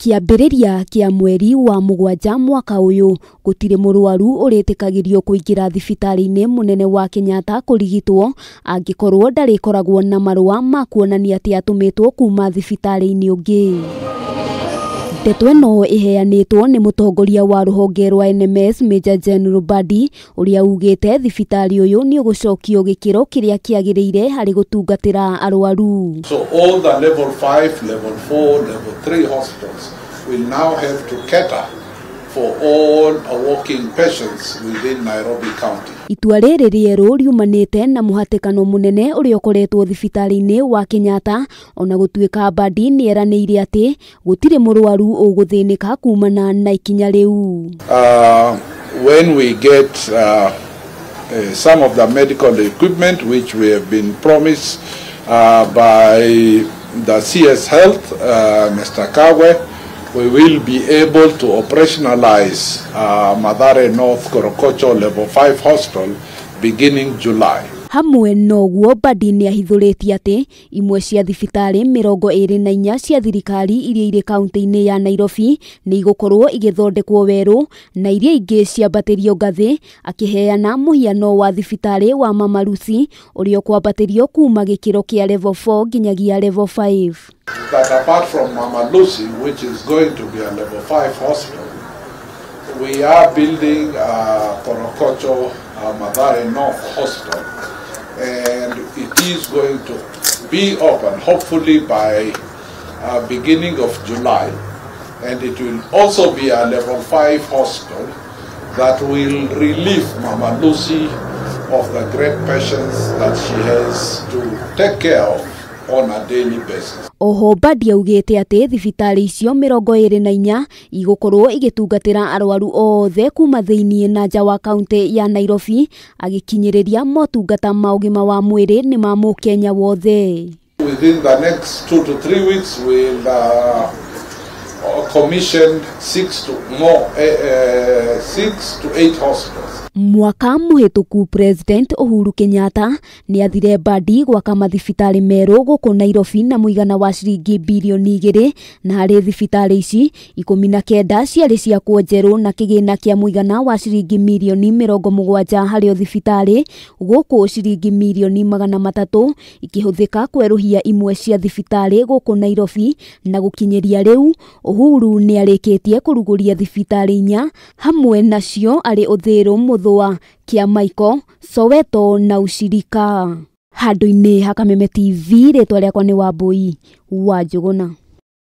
Kĩambĩrĩria kĩa mweri wa mũgwanja mwaka ũyũ gũtirĩ mũrwaru ũrĩtĩkagĩrio kũingĩra thibitarĩ-inĩ mũnene wa Kenyatta kũrigitwo angĩkorwo ndarĩkoragwo na marũa ma kuonania atĩ atũmĩtwo kuma thibitarĩ-inĩ ũngĩ. Ndeto ĩno ĩheanĩtwo nĩ mũtongoria wa rũhonge rwa NMS Major General Badi ũrĩa ugĩte thibitarĩ ũyũ nĩ ũgũcokio gĩkĩro kĩrĩa kĩagĩrĩire harĩ gũtungatĩra arwaru. So all the level 5, level 4, level 3 hospitals will now have to cater for all walking patients within Nairobi County. Itua rĩrĩ rĩerũ riumanĩte na mũhatĩkano mũnene ũrĩa ũkoretwo thibitarĩ-inĩ wa Kenyatta ona gũtuĩka Badi nĩeranĩire atĩ gũtirĩ mũrwaru ũgũthĩnĩka kumana na ikinya rĩu. When we get some of the medical equipment which we have been promised by the CS Health, Mr. Kagwe, we will be able to operationalize Mathare North Korogocho Level 5 Hospital beginning July. Hamwe noguo Badi nĩahithũrĩtie atĩ imwe cia thibitarĩ 24 cia thirikari iria irĩ kaunti-inĩ ya Nairobi nĩ igũkorwo igĩthondekwo werũ na iria ingĩ ciambatĩrio ngathĩ, akĩheana mũhiano wa thibitarĩ wa Mama Lucy ũrĩa ũkwambatĩrio kuma gĩkĩro kĩa level 4 nginyagia level 5. That apart from Mama Lucy, which is going to be a level 5 hospital, we are building a Korogocho Mathare North Hospital, and it is going to be open hopefully by beginning of July, and it will also be a level 5 hospital that will relieve Mama Lucy of the great patients that she has to take care of on a daily basis. Oho Badi augĩte atĩ thibitarĩ icio 24 igũkorwo igĩtungatĩra arwaru othe kuma thĩinĩ na nja wa kaunti ya Nairobi, agĩkinyĩrĩria motungata ma ũgima wa mwĩrĩ nĩ ma mũkenya wothe. Within the next 2 to 3 weeks we'll commission 6 to 8 hospitals. Mwaka mũhĩtũku President Uhuru Kenyatta nĩathire Badi gwaka mathibitarĩ merũ gũkũ Nairobi na mũigana wa ciringi birioni 2, na harĩ thibitarĩ ici 19 ciarĩ ciakwo njerũ na kĩgĩna kĩa mũigana wa ciringi mirioni 70 harĩ o thibitarĩ, gũkũ ciringi mirioni 300 ikĩhũthĩka kwerũhia imwe cia thibitarĩ gũkũ Nairobi, na gũkinyĩria rĩu Uhuru nĩarĩkĩtie kũrugũria thibitarĩ 4 hamwe nacio arĩ Uthiru, Muthua, Kiamaiko, Soweto na Ushirika. Handũ-inĩ ha Kameme TV, rĩtwa rĩakwa nĩ Wambui wa Njũgũna.